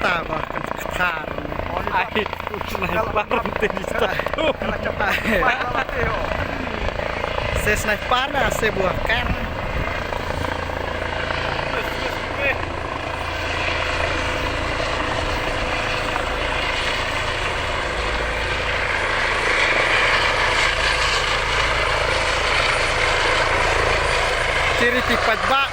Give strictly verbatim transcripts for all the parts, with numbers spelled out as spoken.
Ba kan kthar. Ai, u sniper te di sta. Se sniper na se buah kan. Tiri tipat ba.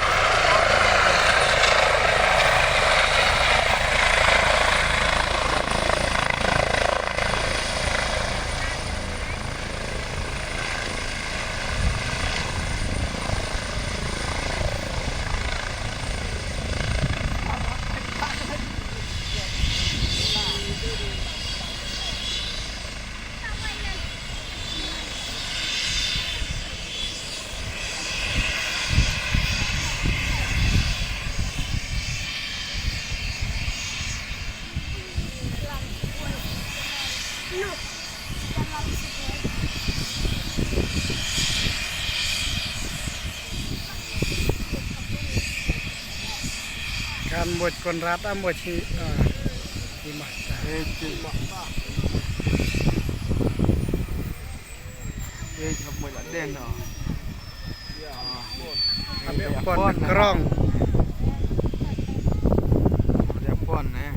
Kan buat Konrad am buat si, ah, si Mahta. Eh, si Mahta. Eh, hap mo la den, no. Abi pon krong. Abi pon, eh.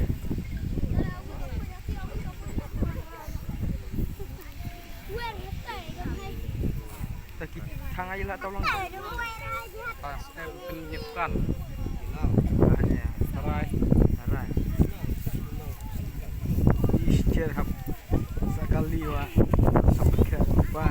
Ta ki thang ai la tau lang. Pas em pen nyekan. Ah, ya. Sarai. Sarai. Ish, cher hap. Sakali wa. Sampai ke ba.